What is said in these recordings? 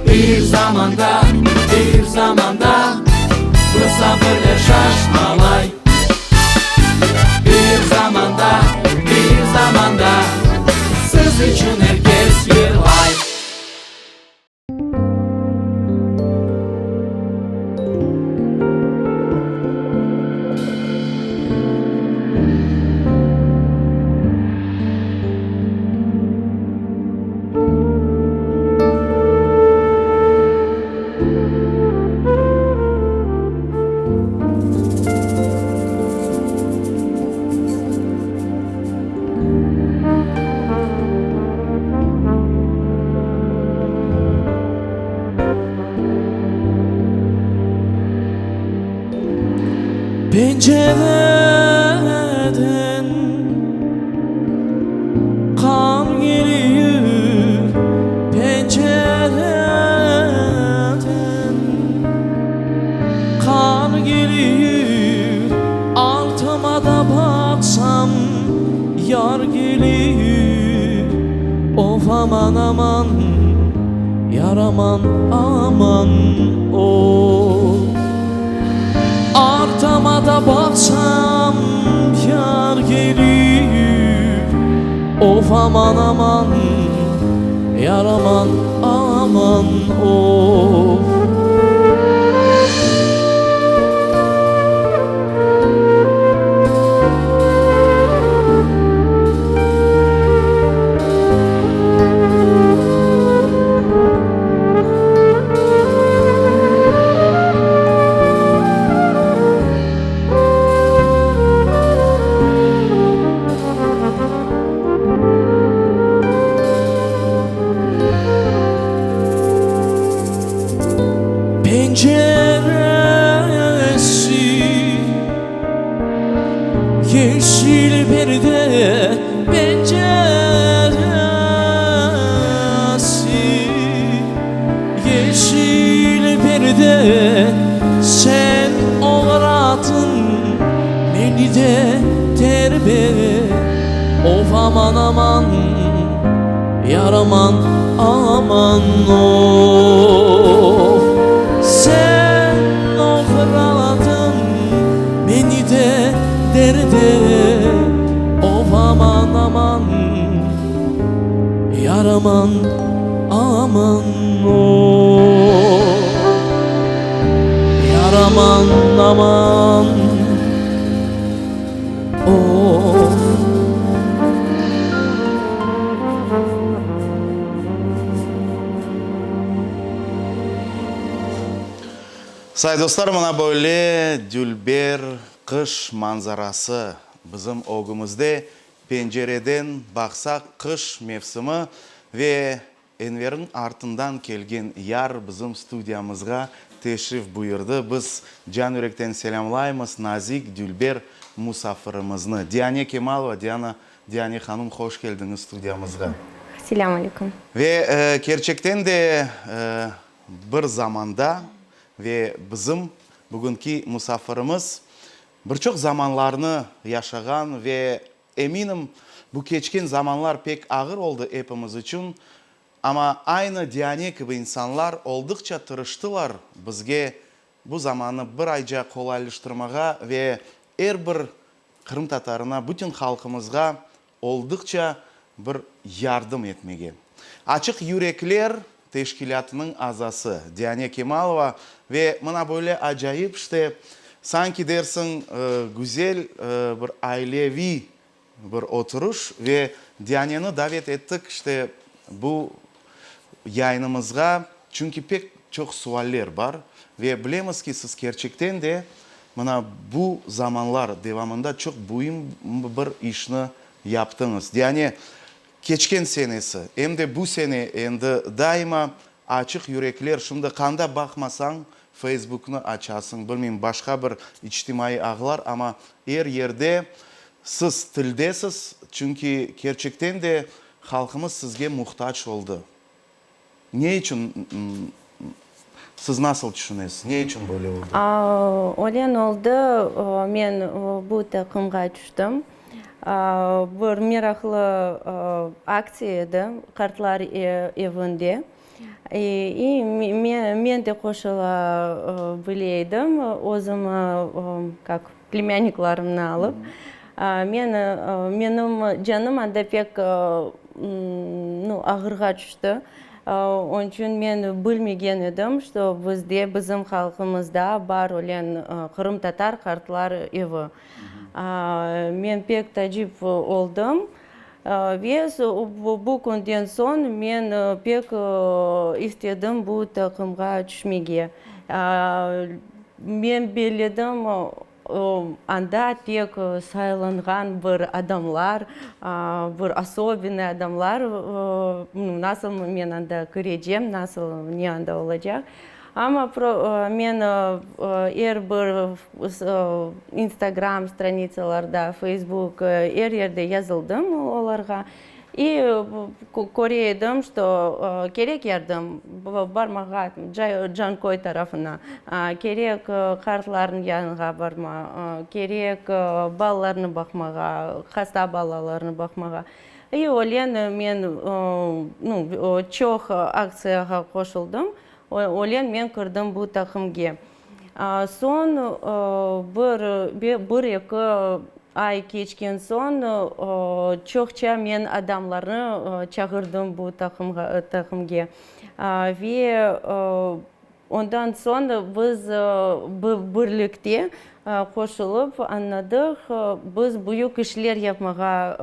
Bir zamanda, bir zamanda Musafirler şaşmalay. Bir zamanda, bir zamanda Siz içün er kes yırlay. Pencereden qar keliyur, pencereden qar keliyur, Artıma da baqsam, yar keliyur, Of, aman, aman, yar aman, aman, of. Artıma da baqsam, yar keliyur, Of, aman, aman, yar aman, aman, of. Penceresi yeşil perde Penceresi yeşil perde Sen oğradın meni de derde Of aman aman yar aman aman of Sen oğradın meni de derde Of aman aman yar aman aman of Yar aman aman of. Say dostlar, mına böyle dülber qış manzarası bizim ögümizde, pencereden baqsaq qış mevsimi ve Enverniñ artından kelgen yar bizim studiyamızğa teşrif buyurdı. Biz can-yürekten selâmlaymız nazik, dülber musafirimizni. Diane Kemalova, Diana, Diane hanım, hoş keldiñiz studiyamızğa. Selâm aleyküm. Ve kerçekten de bir zamanda ve bizim bugünki musafirimiz bir çoq zamanlarnı yaşağan ve Eminim, bu keçken zamanlar pek ağır oldı epimiz içün, amma aynı Diane kibi insanlar oldıqça tırıştılar bizge bu zamannı bir ayca qolaylıştırmağa ve er bir qırımtatarına, bütün halqımızğa oldıqça bir yardım etmege. Açıq yürekler teşkilâtınıñ azası Diane Kemalova ve mına böyle acayip, işte, sanki dersiñ, güzel bir aileviy bir oturuş ve Dianeni davet ettik, işte, bu yayınımızğa, çünki pek çoq sualler bar ve bilemiz ki, siz kerçekten de mına bu zamanlar devamında çoq müim bir işni yaptıñız. Diane, Keçken senesi, em de bu sene endi daima Açıq yürekler, şimdi qanda baqmasañ, Feysbuknı açasıñ, bilmeyim, başqa bir içtimaiy ağlar, amma er yerde siz tildesiz, çünki kerçekten de halqımız sizge muhtac oldı. Ne içün, siz nasıl tüşünesiz, ne içün böyle oldı? Öyle oldı, men bu taqımğa tüştim. Bir meraqlı aktsiya edi, qartlar evinde. İ men de qoşula bile edim, özüm kak plemânniklarımnı alıp. Men, menim canım anda pek nu, ağırğa tüşti. Onıñ içün men bilmegen edim, şto bizde, bizim halqımızda bar ölen qırımtatar qartlar evi. Men pek tacip oldım. Ve bu künden soñ men pek istedim bu taqımğa tüşmege. Men belledim, anda tek saylanğan bir adamlar, bir osobenıy adamlar, nasıl men anda kirecem, nasıl ne anda olacaq. Amma men er bir instagram stranitsalarda, feysbuk, er yerde yazıldım olarğa. İ köre edim, şto kerek yardım, barmağa Canköy tarafına, kerek qartlarnıñ yanına barma, kerek balalarnı baqmağa, hasta balalarnı baqmağa. İ ölen men nu çoq aktsiyağa qoşuldım. Ölen men kirdim bu taqımge. Soñ bir, bir-eki ay keçken soñ çoqça men adamlarnı çağırdım bu taqımğa, taqımge. Ve ondan soñ biz birlikte qoşulıp añladıq, biz büyük işler yapmağa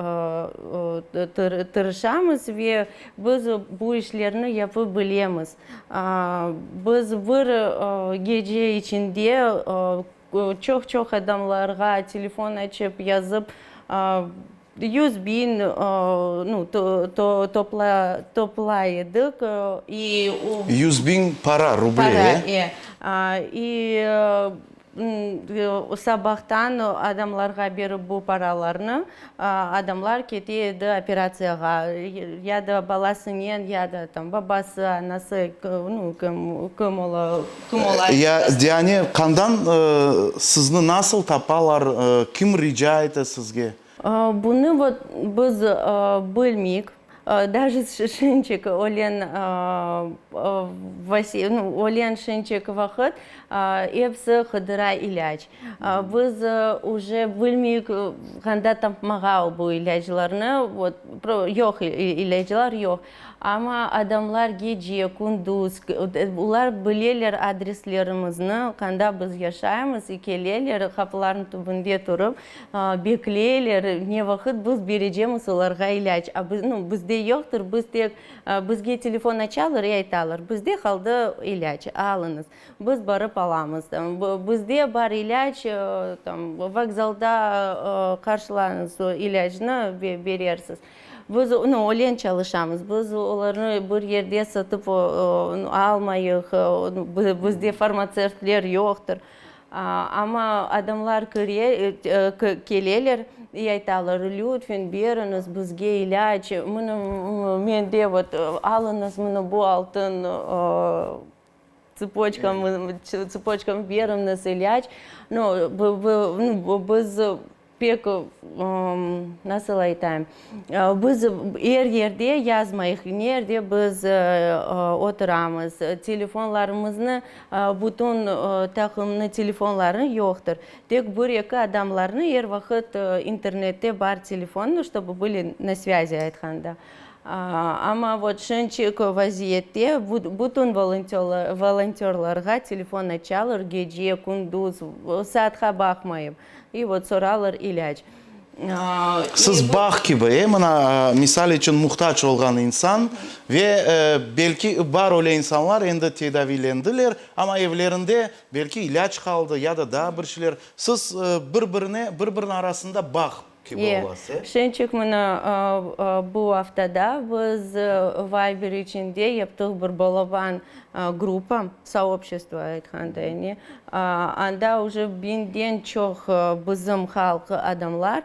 tırışamız ve biz bu işlerni yapıp bilemiz. Biz bir gece içinde çoq-çoq adamlarğa telefon açıp, yazıp, 100.000 nu, toplay edik. 100.000 para, ruble, e? Para, e. İ Sabahtan adamlarğa berip bu paralarnı, adamlar kete edi operatsiyağa, ya da balasınen, ya da tam babası, anası, nu, kim, kim ola, kim ola. Ya, Diane, qandan sizni nasıl tapalar, kim rica ete sizge? Bunı vot biz bilmeyik. Daje şinçik ölen ölen şinçik vaqıt episi qıdıra ilâc. Biz uje bilmeyik qanda tapmağa bu ilâclarnı, vot, yoq, ilâclar yoq. Amma adamlar gece, kündüz, olar bileler adreslerimizni, qanda biz yaşaymız, i keleler, qapılarnıñ tübünde turıp, Bekleyler, ne vaqıt biz berecemiz olarğa ilâc. A biz, nu, bizde yoqtır, biz tek, bizge telefon açalar i aytalar, bizde qaldı ilâc, alıñız. Biz barıp alamız. Bizde bar ilâc, tam, vokzalda qarşılañız o ilâcnı, berersiz. Biz, nu, ölen çalışamız, biz olarnı bir yerde satıp almayıq, bizde farmatsevtler yoqtır. Amma adamlar kire, keleler i aytalar, lütfen, beriñiz bizge ilâc, mına mende vot, alıñız mına bu altın tsepoçkamı, tsepoçkamı, beriñiz ilâc. Nu, biz Pek, nasıl aytayım, biz er yerde yazmayıq, nerde biz oturamız, telefonlarımıznı, bütün taqımnıñ telefonları yoqtır. Tek bir-eki adamlarnıñ er vaqıt internette bar telefonı, ştobu bıli na svâzi aytqanda. Amma vot şınçik vaziyette bütün volontörlarğa telefon açalar, gece, kündüz, saatqa baqmayıp. İ vot soralar ilâc. Siz bağ kibi, e, mına, misal içün, muhtac olğan insan ve, belki, bar öyle insanlar, endi tedaviylendiler, amma evlerinde, belki, ilâc qaldı ya da daa bir şeyler. Siz bir-birine, bir-biriniñ arasında bağ kibi olasız, e? Şençik, mına, bu aftada biz Viber içinde yaptıq bir balaban gruppa, soobşestvo aytqanda, yani, anda uje biñden çoq bizim halq adamlar,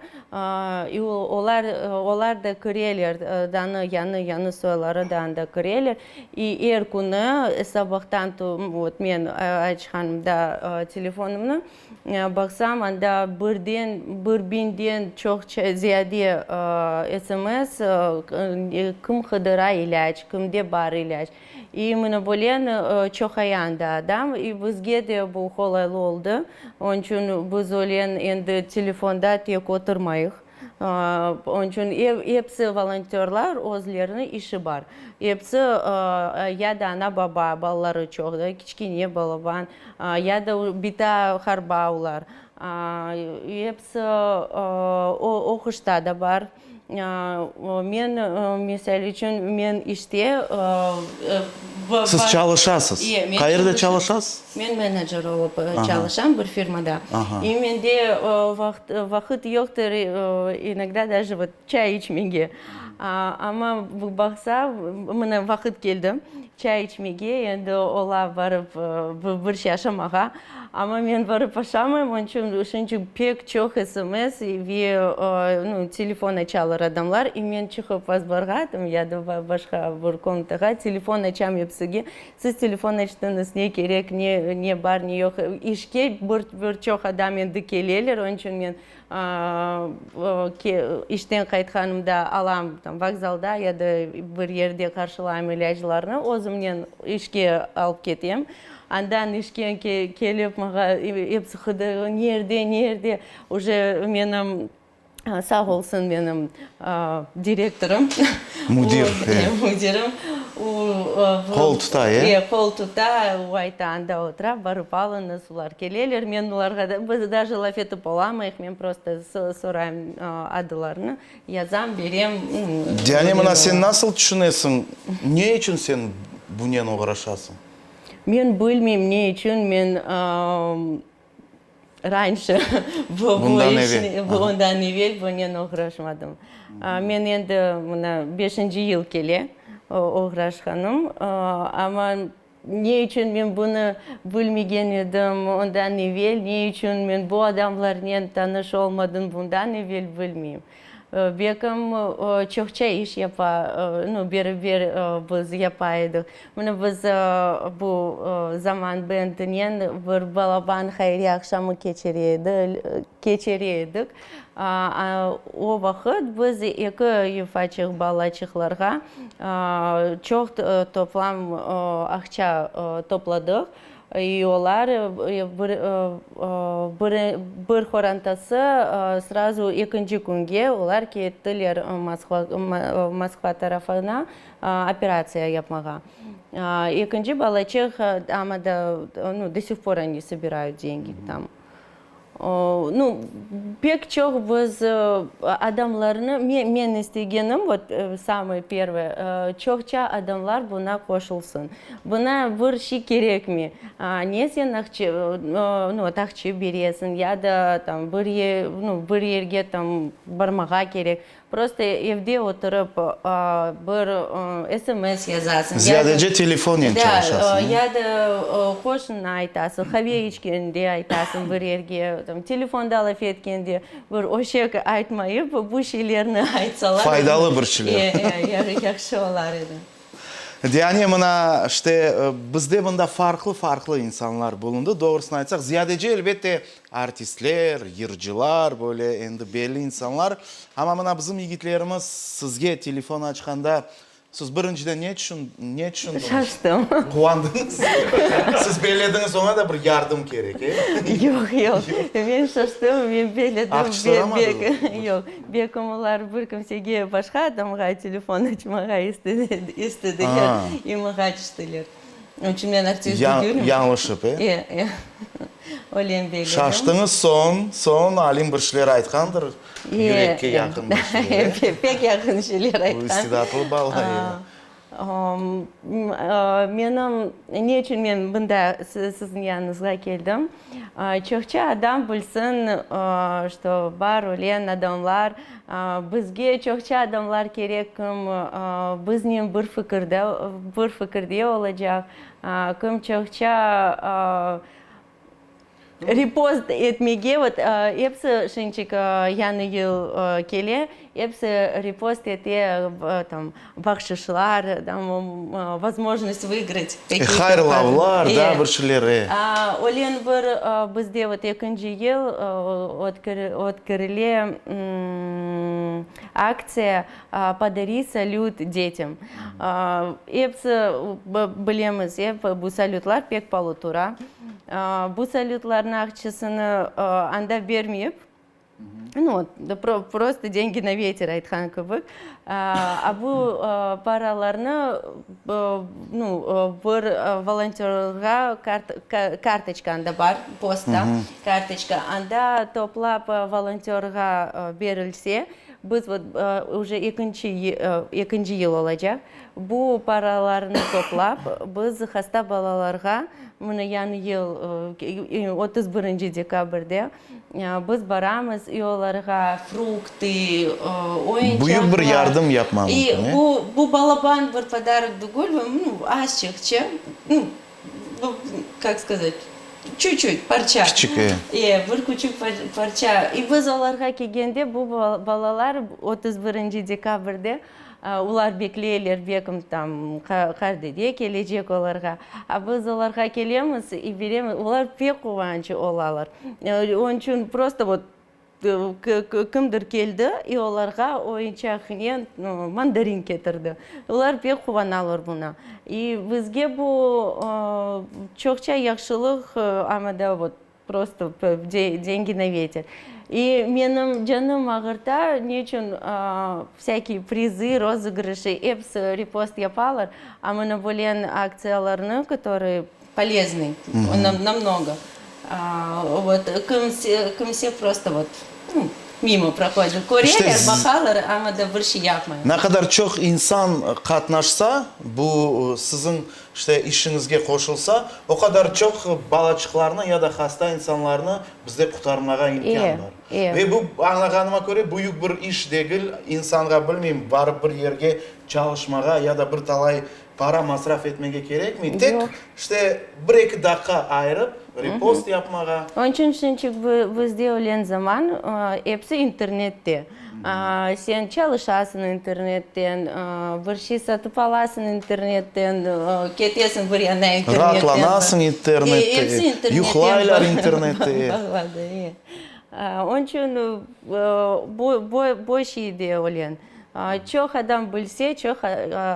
i olar, olar da kireler, danı yañı, yañı soyları da anda kireler, i er künü sabahtan, vot, men açqanımda telefonımnı, baqsam, anda birden, bir biñden çoq. çoqça ziyade sms, kim qıdıra ilâc, kimde bar ilâc. İ mına böyle çoqaya anda adam. İ bizge de bu qolaylı oldı. Onıñ içün biz öyle endi telefonda tek oturmayıq. Onıñ içün episi volontörlar, özleriniñ işi bar. Episi ya da ana-baba, balaları çoq, kiçkene balaban, ya da bita harba olar. Episi oquşta da bar. Men, misal içün, men işte. Siz çalışasız. Qayerde çalışasız? Men menecer olıp çalışam bir firmada. İ mende vaqıt yoqtır, inogda daje vot çay içmege. Amma baqsa, mına vaqıt keldi çay içmege, endi ola barıp bir şey aşamağa. Amma men barıp aşamayım, onıñ içün şunca pek çoq sms ve nu telefon açalar adamlar, i men çıqıp azbarğa tam ya da başqa bir komnatağa telefon açam epsige, siz telefon açtıñız, ne kerek, ne ne bar, ne yoq, işke bir bir çoq adam endi keleler, onıñ içün men işten qaytqanımda alam tam vokzalda ya da bir yerde qarşılayım ilâclarnı, özümnen işke alıp ketem. Andan işken kelip maña episi qıdırır, nerde, nerde, uje menim, sağ olsun menim direktorım, Müdir, e. Müdirim, o Qol tuta, e? E, qol tuta, o ayta, anda otura, barıp alıñız, olar keleler, men olarğa da, biz daje laf etip olamayıq, men prosto sorayım adılarını, yazam, berem. Diane, mına sen nasıl tüşünesiñ, ne içün sen bunen oğraşasıñ? Men bilmeyim ne içün men ranşe bu işni, bundan evel bunen oğraşmadım. Men endi mına beşinci yıl kele oğraşqanım, amma ne içün men bunı bilmegen edim ondan evel, ne içün men bu adamlarnen tanış olmadım bundan evel bilmeyim. Bekim çoqça iş yapa, nu, beraber biz yapa edik. Mına biz bu Zaman bendinen bir balaban hayriye aqşamı keçire edi, keçire edik. O vaqıt biz eki yufaçıq balaçıqlarğa çoq toplam aqça topladıq. İ olar bir, bir, bir qorantası srazu ekinci künge olar kettiler Moskva, Moskva tarafına operatsiya yapmağa. Ekinci balaçıq amma da, nu, do sih por oni sobirayut dengi tam. Nu, pek çoq biz adamlarnı, men istegenim, vot, samoye pervoye, çoqça adamlar buna qoşulsın. Buna bir şey kerekmey. Ne sen aqça, nu, vot, aqça beresiñ, ya da tam bir yer, nu, bir yerge tam barmağa kerek. Prosto evde oturıp, bir sms yazasıñ. Ziyadece telefonen çalışasıñ. Ya da qoşuna aytasıñ, qave içkende aytasıñ bir yerge, telefonda laf etkende bir öşek aytmayıp, bu şeylerni aytsalar. Faydalı bir şeyler. Yahşı olar edi. Diane, mına, işte, bizde mında farqlı-farqlı insanlar bulundı, doğrusını aytsaq, ziyadece, elbette, artistler, yırcılar, böyle endi belli insanlar. Amma mına bizim yigitlerimiz sizge telefon açqanda, siz birinciden ne tüşün, ne tüşündiñiz? Şaştım. Quvandıñız? Siz bellediñiz, oña da bir yardım kerek, e? Yoq, yoq. Men şaştım, men belledim. Aqça soramadılar? Yoq. Belkim olar bir kimsege, başqa adamğa telefon açmağa istediler, i mağa açtılar. Onıñ içün men artist degilm. Yañlışıp, e? E, e. Öyle belledim. Şaştıñız, soñ, soñ Alim bir şeyler aytqandır, yürekke yaqın bir şeyler, e? Pek yaqın şeyler aytqan. Bu istidatlı bala, e. Menim, ne içün men mında siziñ yanıñızğa keldim? Çoqça adam bilsin, şto bar ölen adamlar, bizge çoqça adamlar kerek, kim biznen bir fikirde, bir fikirde olacaq, kim çoqça. Repost etmege, vot, episi şinçik yañı yıl kele, episi repost ete, tam, bahşışlar, tam, vozmojnost vıigrat E, hayırlavlar, da, bir şeyler, e. Ölen bir bizde, vot, ekinci yıl ötkerile aktsiya Podari salüt detyam. Episi bilemiz, ep, bu salütlar pek palı tura. Bu salütlarnıñ aqçasını anda bermeyip, nu, prosto dengi na veter aytqan kibi, a bu paralarnı, nu, bir volontörğa kartoçka anda bar, postta kartoçka, anda toplap volontörğa berilse, Biz vot uje ekinci ekinci yıl olacaq, bu paralarnı toplap, biz hasta balalarğa, mına yañı yıl 31 dekabrde biz baramız i olarğa fruktı, oyuncaqlar. Büyük bir yardım yapma mümkün, e? Bu, bu balaban bir podarok tügül, nu, azçıqça, nu, kak skazat, çut-çut, parça. Kiçik, e. E, bir küçük parça. İ biz olarğa kelgende, bu balalar 31 dekabrde, olar bekleyler, belkim, tam, qart dede kelecek olarğa. A biz olarğa kelemiz i beremiz, olar pek quvanç olalar. Onıñ içün prosto vot, Kimdir keldi i olarğa oyuncaqnen mandarin ketirdi. Olar pek quvanalar buna. I bizge bu çoqça yahşılıq, amma da vot prosto dengi na veter. I menim canım ağırta, ne içün vsâkiy prizı, rozıgrışı episi repost yapalar, a mına böyle aktsiyalarnı, kotorıy Poleznıy, namnogo. Vot, kimse prosto vot, nu, mimo prohodit, köreler, baqalar, amma da bir şey yapmaylar. Ne qadar çoq insan qatnaşsa, bu siziñ işte işiñizge qoşulsa, o qadar çoq balaçıqlarnı ya da hasta insanlarnı bizde qurtarmağa imkân bar. Ve bu, añlağanıma köre, büyük bir iş degil, insanğa, bilmeyim, barıp bir yerge çalışmağa ya da bir talay Para masraf etmege kerekmey, tek işte bir-eki daqqa ayırıp repost yapmağa. Onıñ içün şunçıq bizde ölen zaman episi internette. Sen çalışasıñ internetten, bir şey satıp alasıñ internetten, ketesiñ bir yana internetten. Raatlanasıñ internette, yuqlaylar internette. Onıñ içün bu şey de ölen. Çoq adam bilse, çoq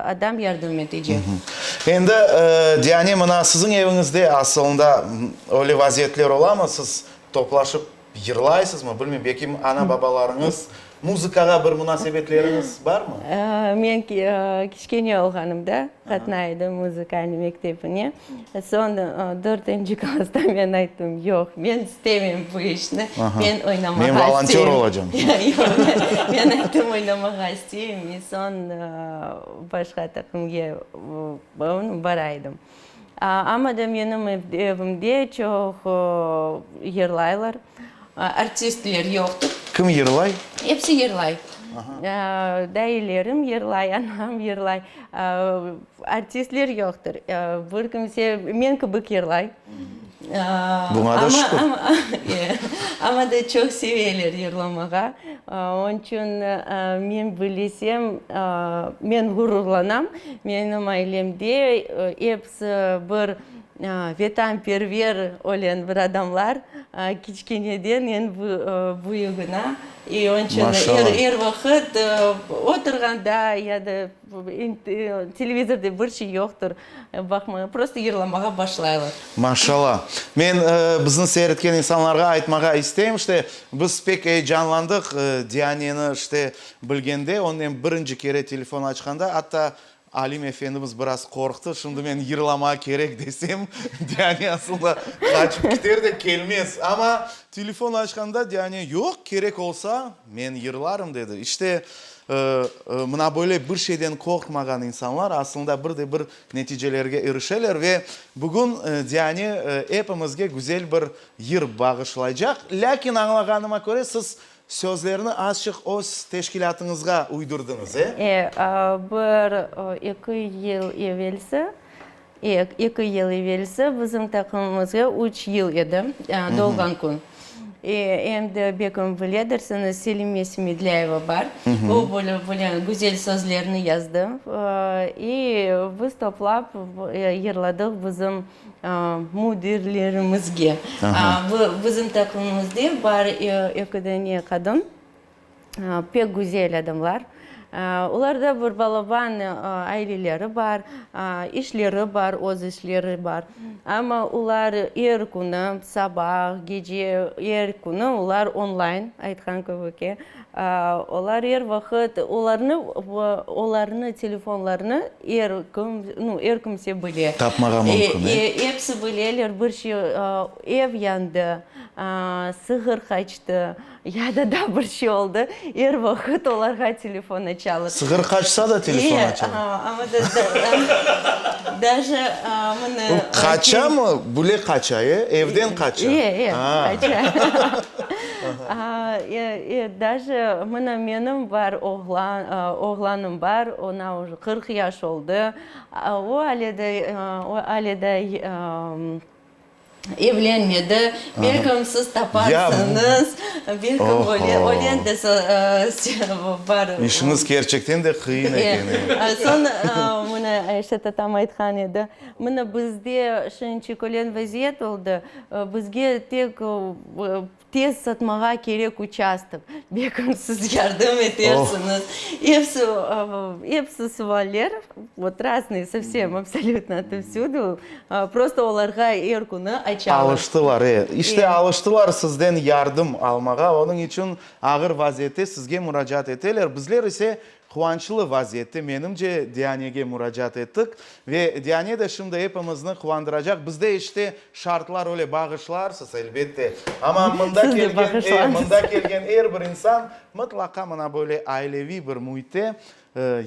adam yardım etecek. Endi, Diane, mına siziñ eviñizde asılında öyle vaziyetler olamı, siz toplaşıp yırlaysızmı, bilmeyim, belki ana-babalarıñız, muzıkağa bir munasebetleriñiz barmı? Men kiçkene olğanımda qatnay edim muzıkalnıy mektebine. Soñ dörtünci klassta men ayttım, yoq, men istemeyim bu işni, men oynamağa isteyim. Men volontör olacam. Yoq, men ayttım, oynamağa isteyim, i soñ başqa taqımge bara edim. Amma da menim evimde çoq yırlaylar, artistler yoqtır. Kim yırlay? Episi yırlay. Dayılarım yırlay, anam yırlay. Artistler yoqtır. Bir kimse men kibi yırlay. Buña da şükür. Amma da çoq seveler yırlamağa. Onıñ içün men bilesem, men ğururlanam, menim ailemde episi bir vetanperver olan bir adamlar, kiçkeneden eñ büyügine. İ onıñ içün er vaqıt oturğanda ya da Televizorda bir şey yoqtır, baqmağa, prosto yırlamağa başlaylar. Maşallah. Men bizni seyir etken insanlarğa aytmağa isteyim, işte, biz pek eyecanlandıq Dianeni, işte, bilgende, onnen birinci kere telefon açqanda, atta Alim efendimiz biraz qorqtı, şimdi men yırlamağa kerek desem, Diane asılında qaçıp kiter de kelmez. Amma telefon açqanda Diane, yoq, kerek olsa, men yırlarım, dedi. İşte, Mına böyle bir şeyden qorqmağan insanlar aslında bir de bir neticelerge irişeler ve bugün Diane epimizge güzel bir yır bağışlaycaq. Lâkin añlağanıma köre, siz sözlerni azçıq öz teşkilâtıñızğa uydurdıñız, e? E, bir, eki yıl evelsi. Eki yıl evelsi bizim taqımımızğa üç yıl edi, doğğan kün. Em de belkim biledirsiñiz, Selime Semedlâyeva bar. O böyle böyle güzel sözlerni yazdı. İ biz toplap yırladıq bizim müdirlerimizge. Bizim taqımımızda bar eki dane qadın. Pek güzel adamlar. Olarda bir balaban aileleri bar, işleri bar, öz işleri bar. Amma olar er künü, sabah, gece, er künü olar onlayn, aytqan kibi ki, olar er vaqıt, olarnı, olarnı telefonlarını er kim, nu, er kimse bile. Tapmağa mümkün, e? Episi bileler, bir şey, ev yandı, sığır qaçtı. Ya da daa bir şey oldı, er vaqıt olarğa telefon açalar. Sığır qaçsa da telefon açalar. Amma daje mına. O qaçamı? Bile qaça, e? Evden qaça. E, e, qaça. Daje mına menim bar oğlan, oğlanım bar, oña uje 40 yaş oldı. O ale de, o ale de. Evlenmedi. Belkim siz taparsıñız. Belkim öyle de bar. İşiñiz kerçekten de qıyın eken. Soñ mına Ayşe tatam aytqan edi, mına bizde şunca kölen vaziyet oldı, bizge tek Tez satmağa kerek uçastok, belkim siz yardım etersiñiz. Episi, episi sualler, vot raznoye, sovsem, absolütno otovsüdu, prosto olarğa er künü açalar. Alıştılar, e. İşte alıştılar sizden yardım almağa, onıñ içün ağır vaziyette sizge muracaat eteler. Bizler ise Quvançlı vaziyette, menimce, Dianege muracaat ettik. Ve Diane de şimdi epimizni quvandıracaq. Bizde işte şartlar öyle, bağışlarsız, elbette. Amma mında kelgen, e, mında kelgen er bir insan mıtlaqa mına böyle aileviy bir müitte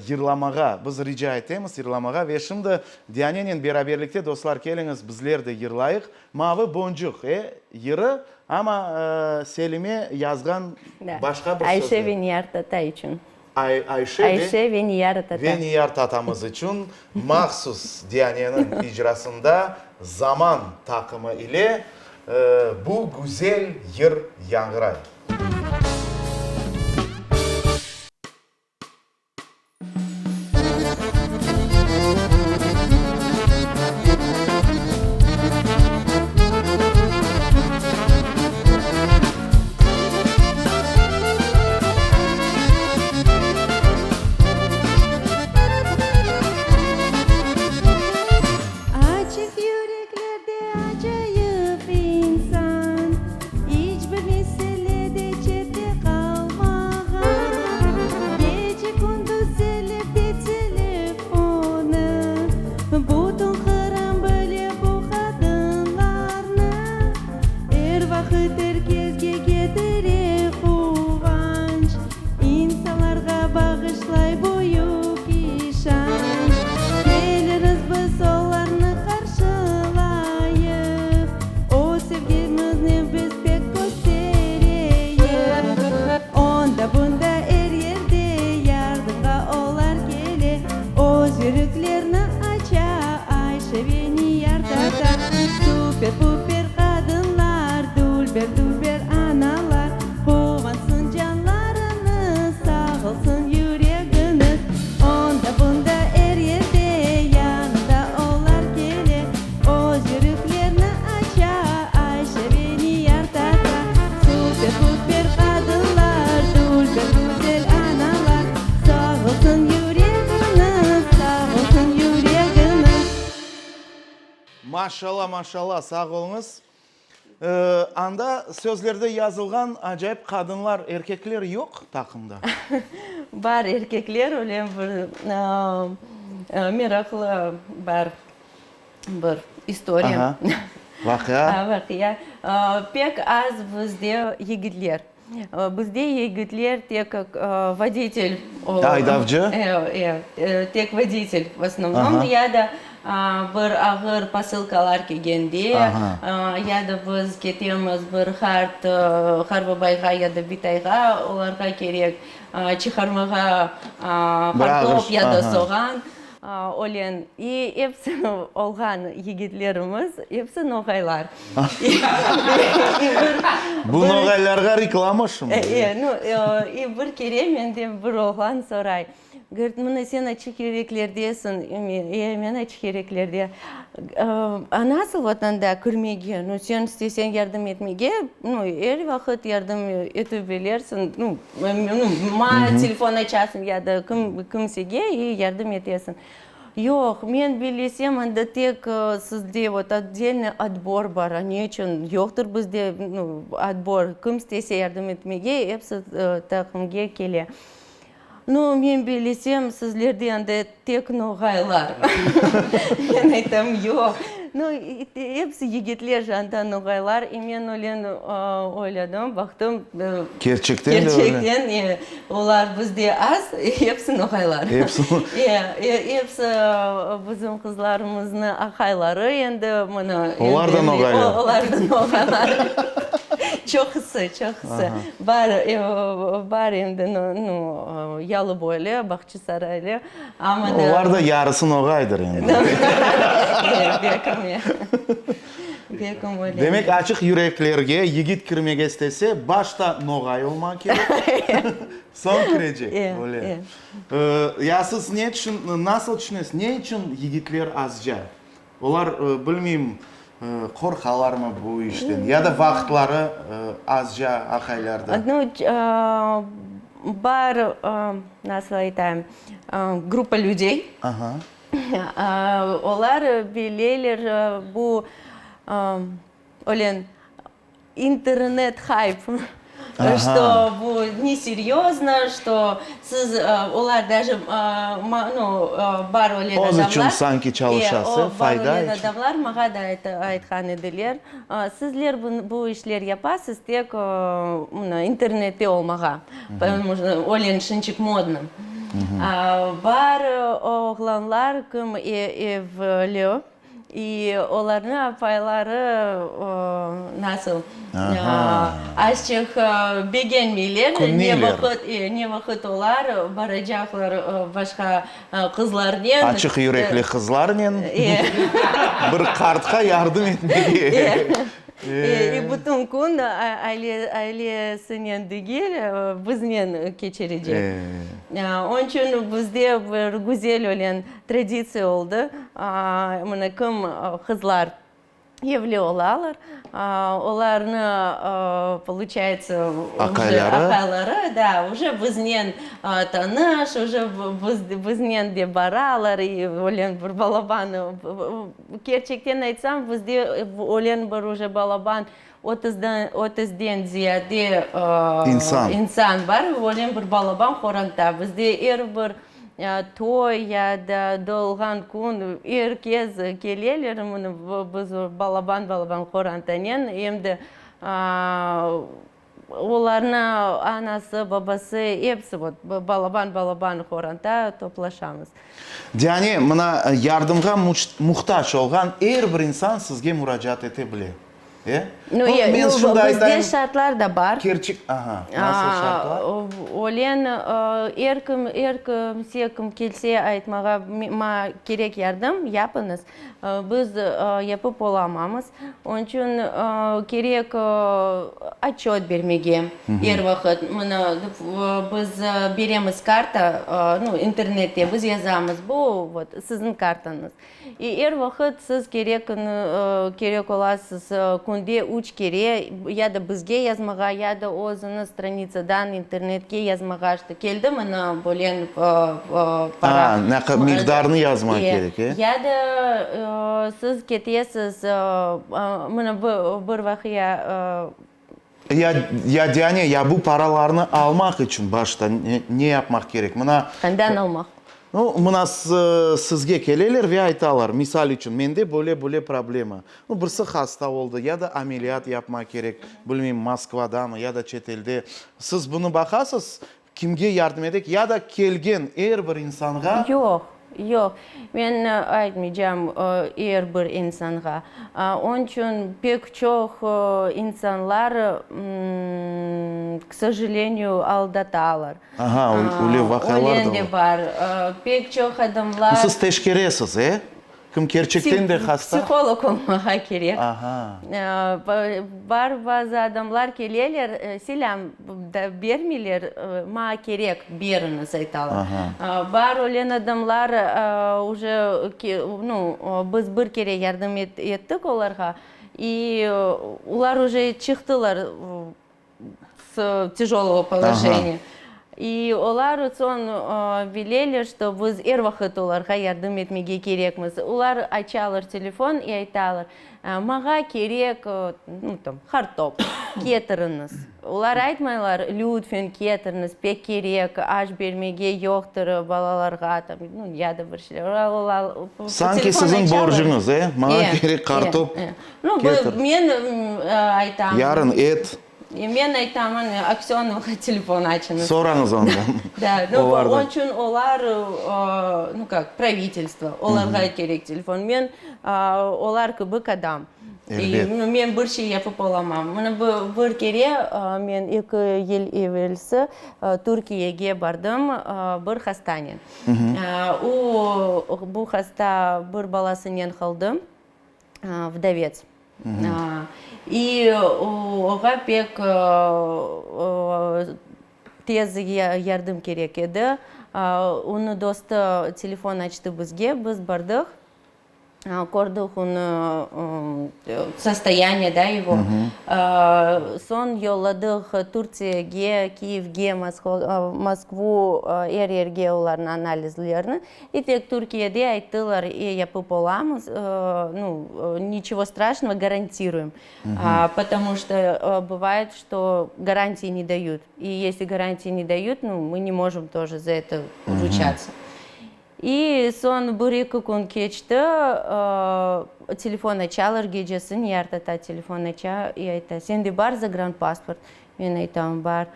yırlamağa, biz rica etemiz yırlamağa. Ve şimdi Dianenen beraberlikte, dostlar, keliñiz, bizler de yırlayıq. Mavı boncuq, e, yırı, amma Selime yazğan başqa bir sözler. Ayşe ve Niyar tata içün. Ayşe Ayşe ve Niyar tata. Ve Niyar tatamız içün mahsus Dianeniñ icrasında Zaman taqımı ile bu güzel yır yañğıray. Açıq yüreklerde acayip insan, İç bir meselede çette qalmağan. Gece-kündüz elinde telefonı, Bütün Qırım bile bu qadınlarnı. Er vaqıt er kesge ketire quvanç, İnsanlarğa bağışlay büyük işanç. Keliriz biz olarnı qarşılayıq, Öz sevgimizni biz pek köstereyik. Onda-bunda er yerde yardımğa olar kele, Öz yüreklerini aça Ayşe ve Niyar tata. Super-puper qadınlar, dülber-dülber analar, Quvansın canlarıñız, sağ olsun yüregiñiz. Onda-bunda er yerde yanında olar kele, Öz yüreklerini aça Ayşe ve Niyar tata. Super-puper qadınlar, dülber-güzel analar, Sağ olsun yüregiñiz, sağ olsun yüregiñiz. Maşalla, maşalla, sağ oluñız. Anda sözlerde yazılğan acayip qadınlar, erkekler yoq taqımda? Bar erkekler, öyle bir meraqlı bar bir istoriya. Vaqia. Vaqia. Pek az bizde yigitler. Bizde yigitler tek voditel. Aydavcı? Tek voditel v osnovnom. Ya da bir ağır posılkalar kelgende, ya da biz ketemiz bir qart qartbabayğa ya da bitayğa, olarğa kerek çıqarmağa qartop ya da soğan. Ölen i episi olğan yigitlerimiz, episi noğaylar. Bu noğaylarğa reklama şimdi. E, nu, i bir kere menden bir oğlan soray, govorit, mına sen açıq yüreklerdesiñ, e, men açıq yüreklerde. A nasıl vot anda kirmege, nu, sen isteseñ yardım etmege, nu, er vaqıt yardım etip bilersiñ, nu, Maña telefon açasıñ ya da kimsege i yardım etesiñ. Yoq, men bilesem, anda tek sizde vot otdelnıy otbor bar, a ne içün yoqtır bizde otbor, kim istese yardım etmege, episi taqımge kele. Nu, men bilesem, sizlerde anda tek noğaylar. Men aytam, yoq. Nu, episi yigitler anda noğaylar, i men öyle oyladım, baqtım. Kerçekten de öyle. Kerçekten, e, olar bizde az, episi noğaylar. Episi. E, episi bizim qızlarımıznı aqayları endi mına. Olar da noğaylar. Olar da noğaylar. Çoqusı, çoqusı. Bar, bar endi, nu, yalıboylu, bağçasaraylı, amma da. Olar da yarısı noğaydır endi. Belkim, belkim öyle. Demek, açıq yüreklerge yigit kirmege istese, başta noğay olmaq kerek, soñ kirecek, öyle. Ya siz ne tüşün, nasıl tüşünesiz, ne içün yigitler azca? Olar, bilmeyim, qorqalarmı bu işten ya da vaqıtları azca aqaylarda? Nu, bar, nasıl aytayım, gruppa lüdey, olar bileyler bu, ölen, İnternet hayp, çto bu ne seryozno, çto siz, olar daje, nu, bar öyle adamlar. Öz içün sanki çalışası, fayda içün. Bar öyle adamlar maña da aytqan ediler, sizler bu işler yapasız tek mına internette olmağa, потому что öyle şimçik modno. Bar oğlanlar kim evli. İ olarnıñ apayları nasıl, azçıq begenmeyler, ne vaqıt, ne vaqıt olar baracaqlar başqa qızlarnen. Açıq yürekli qızlarnen bir qartqa yardım etmege. İ bütün kün ailesinen degil, biznen keçirecek. Onıñ içün bizde bir güzel ölen Traditsiya oldı, mına kim qızlar evli olalar, olarnı, poluçayetsa, uje aqayları, da, uje biznen tanış, uje biznen de baralar, i ölen bir balaban, kerçekten aytsam, bizde ölen bir uje balaban otuzden ziyade insan bar, ölen bir balaban qoranta, bizde er bir Toy ya da doğulğan kün, er kes keleler, mına biz balaban-balaban qorantanen, em de olarnı anası, babası, episi vot balaban-balaban qoranta toplaşamız. Yani, mına yardımğa muhtac olğan er bir insan sizge muracaat ete bile. E? Nu, Men şunı da bizde aytayım. şartlar da bar. Kerçek, aha, nasıl şartlar? Ölen, er kim, er kimse kim kelse aytmağa, maña kerek yardım, yapıñız. Biz yapıp olamamız. Onıñ içün kerek otçöt bermege er vaqıt. Mına, biz beremiz karta, nu, internette biz yazamız, bu, vot, siziñ kartañız. E, er vaqıt siz kerek, kerek olasız künde üç kere ya da bizge yazmağa, ya da özüñiz stranitsadan internetke yazmağa, işte, keldi mına böyle para. A, ne miqdarını yazmaq kerek, e? Ya da siz ketesiz, mına bir vaqia. Ya, ya Diane, ya bu paralarnı almaq içün başta ne yapmaq kerek? Mına. Qandan almaq? Nu, mına sizge keleler ve aytalar, misal içün, mende böyle, böyle problema. Nu, birisi hasta oldı, ya da ameliyat yapmaq kerek, bilmeyim, Moskvadamı, ya da çetelde. Siz bunı baqasız, kimge yardım eteyik, ya da kelgen er bir insanğa? Yoq. Yoq, men aytmaycam er bir insanğa. Onıñ içün pek çoq insanlar, k sojaleniyu, aldatalar. Aha, öyle vaqialar da Öyle de bar. Pek çoq adamlar. Siz teşkeresiz, e? Kim kerçekten de hasta? Psiholog olmağa kerek. Bar bazı adamlar keleler, selâm da bermeyler, maña kerek, beriñiz aytalar. Bar ölen adamlar uje, nu, biz bir kere yardım ettik olarğa, i olar uje çıqtılar s tyajolıgo položeniya. I olar soñ bileler, çto biz er vaqıt olarğa yardım etmege kerekmiz. Olar açalar telefon i aytalar, maña kerek, nu, tam, qartop, ketiriñiz. Olar aytmaylar, lütfen ketiriñiz, pek kerek, aş bermege yoqtır balalarğa, tam, nu, ya da bir şeyler. Olar Sanki telefon siziñ açalar. borcuñız, e? Maña kerek qartop, Nu, Ketir. men aytam. Yarın et. Men aytam, Aksönovğa telefon açıñız. Sorañız ondan. Da, nu, onıñ içün olar, nu kak, pravitelstvo, olarğa kerek telefon. Men olar kibi adam. Elbet. Men bir şey yapıp olamam. Mına bir kere men eki yıl evelsi Türkiyege bardım bir hastanen. O, bu hasta bir balasınen qaldı. vdovets. İ oğa pek tez yardım kerek edi. Onıñ dostu telefon açtı bizge, biz bardıq, kördik onı, sostoyaniye, da, ego. Soñ yolladıq Türkiyege, Kiyevge, Moskvu, er yerge olarnıñ analizlerini. İ tek Türkiyede ayttılar, e, yapıp olamız, nu, niçego straşnogo, garantiruem, potomu çto bıvayet, çto garantiyi ne dayut, i esli garantiyi ne dayut, nu, mı ne mojım tože za eto ruçatsa. İ soñ bir-eki kün keçti, telefon açalar gecesi, Niyar tata telefon aça i ayta, sende bar zagranpasport? Men aytam, bar.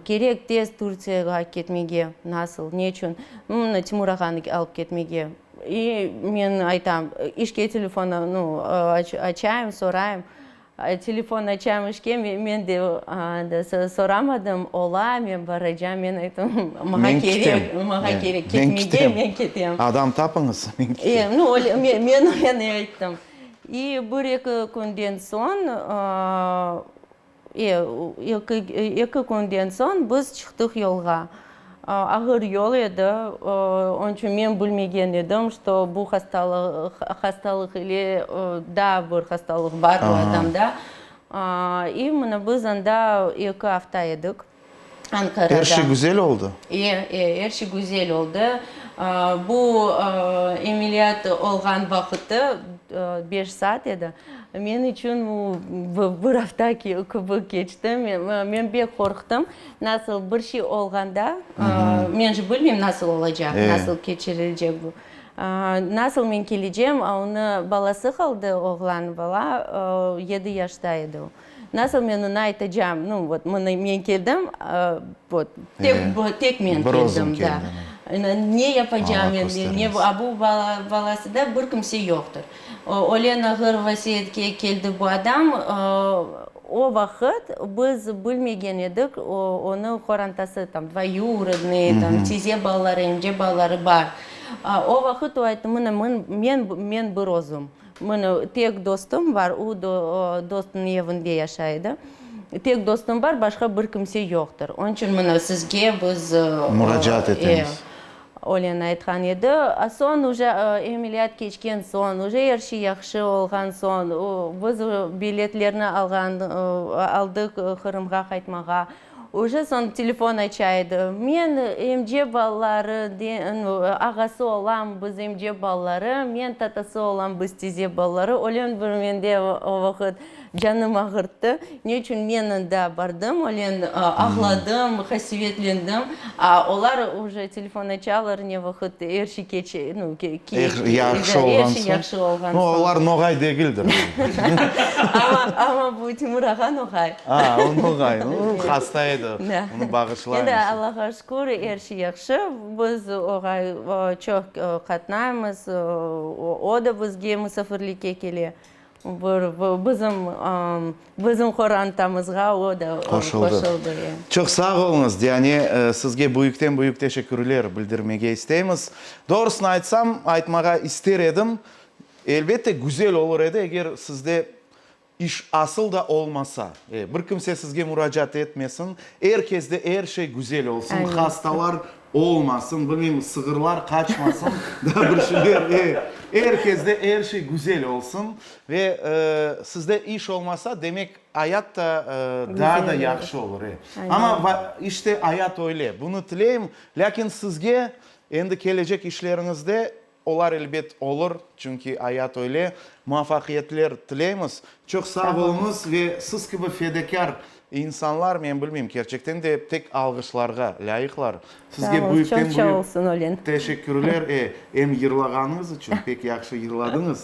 Kerek tez Turtsiyağa ketmege. Nasıl, neçün? Mına Timur ağanı alıp ketmege. İ men aytam, işke telefon, nu, açayım, sorayım. Telefon açayım işke, men de soramadım, ola, men baracam. Men ayttım, maña kerek, maña kerek ketmege, men ketem. Adam tapıñız, men ketem. Nu, men öyle ayttım. İ bir-eki künden soñ Eki künden soñ biz çıqtıq yolğa. Ağır yol edi, onıñ içün men bilmegen edim, çto bu hastalıq, hastalıq ile daa bir hastalıq bar bu adamda. İ mına biz anda eki afta edik, Ankarada. Er şey güzel oldı? E, e, er şey güzel oldı. Bu emeliyat olğan vaqıtı beş saat edi. Men içün bu bir afta kibi keçti. Men pek qorqtım. Nasıl bir şey olğanda, men же bilmeyim nasıl olacaq, nasıl keçirilecek bu. Nasıl men kelecem, onı balası qaldı, oğlan bala, yedi yaşta edi o. Nasıl men onı aytacam, nu, vot, mına men keldim, vot, tek, tek men keldim, da. Ne yapacam endi, ne, a bu balası da bir kimse yoqtır. Öyle ağır vaziyetke keldi bu adam, o vaqıt biz bilmegen edik, onıñ qorantası, tam, dvoyurodnıy, tam, tize balaları, emce balaları bar. O vaqıt o ayttı, mına men, men bir özüm. Mına, tek dostum bar, o dostunıñ evinde yaşay edi. Tek dostum bar, başqa bir kimse yoqtır. Onıñ içün mına sizge biz Muracaat etemiz. Olena aytqan edi. A soñ uje emeliyat keçken soñ, uje er şey yahşı olğan soñ, biz biletlerni alğan, aldıq Qırımğa qaytmağa. Uje soñ telefon aça edi. Men emce balaları, ağası olam, biz emce balaları, men tatası olam, biz tize balaları. Öyle bir mende o vaqıt canım ağırttı. Ne içün men anda bardım, öyle ağladım, qasevetlendim. A olar uje telefon açalar, ne vaqıt er şey keçe, nu, Yahşı er şey yahşı olğan soñ. Nu, olar noğay degildir. Amma, amma bu Timur ağa noğay. A, o noğay. Nu, hasta edi. edi, onı bağışlaymız. Endi Allahğa şükür, er şey yahşı. Biz oğa çoq qatnaymız, o da bizge musafirlikke kele. Bir bizim bizim qorantamızğa o da qoşuldı. Çoq sağ oluñız, Diane, sizge büyükten-büyük teşekkürler bildirmege isteymiz. Doğrusını aytsam, aytmağa ister edim, elbette, güzel olur edi, eger sizde iş asıl da olmasa, bir kimse sizge muracaat etmesin, er kesde er şey güzel olsun, hastalar Olmasın, bilmeyim, sığırlar qaçmasın, daa bir şeyler, e, er kezde er şey güzel olsun. Ve sizde iş olmasa, demek, ayat da daa da yahşı olur, e. Amma, işte, ayat öyle. Bunı tileyim. Lâkin sizge endi kelecek işleriñizde Olar elbet olur, çünki ayat öyle. Muvafaqiyetler tileymiz. Çoq sağ oluñız ve siz kibi fedakâr insanlar, men bilmeyim, kerçekten de tek alğışlarğa lâyıqlar. Sizge büyükten büyük teşekkürler, e, em yırlağanıñız içün, pek yahşı yırladıñız,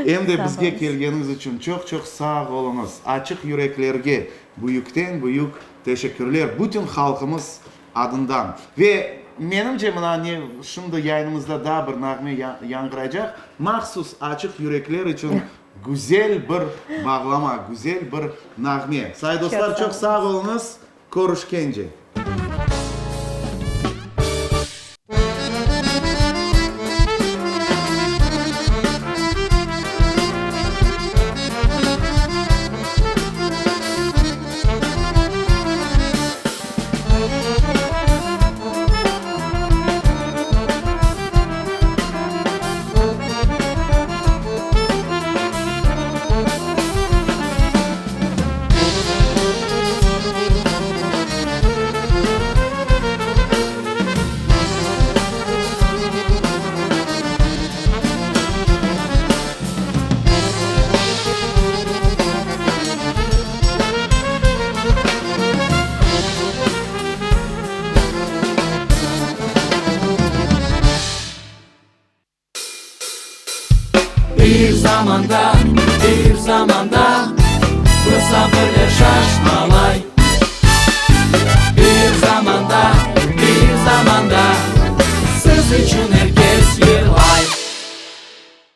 em de bizge kelgeniñiz içün çoq-çoq sağ oluñız. Açıq yüreklerge büyükten büyük teşekkürler bütün halqımız Adından. Ve, menimce, mına ne, şimdi yayınımızda daa bir nağme yañğıraycaq, mahsus açıq yürekler içün güzel bir bağlama, güzel bir nağme. Say dostlar, çoq sağ oluñız, körüşkence! Bir zamanda, bir zamanda.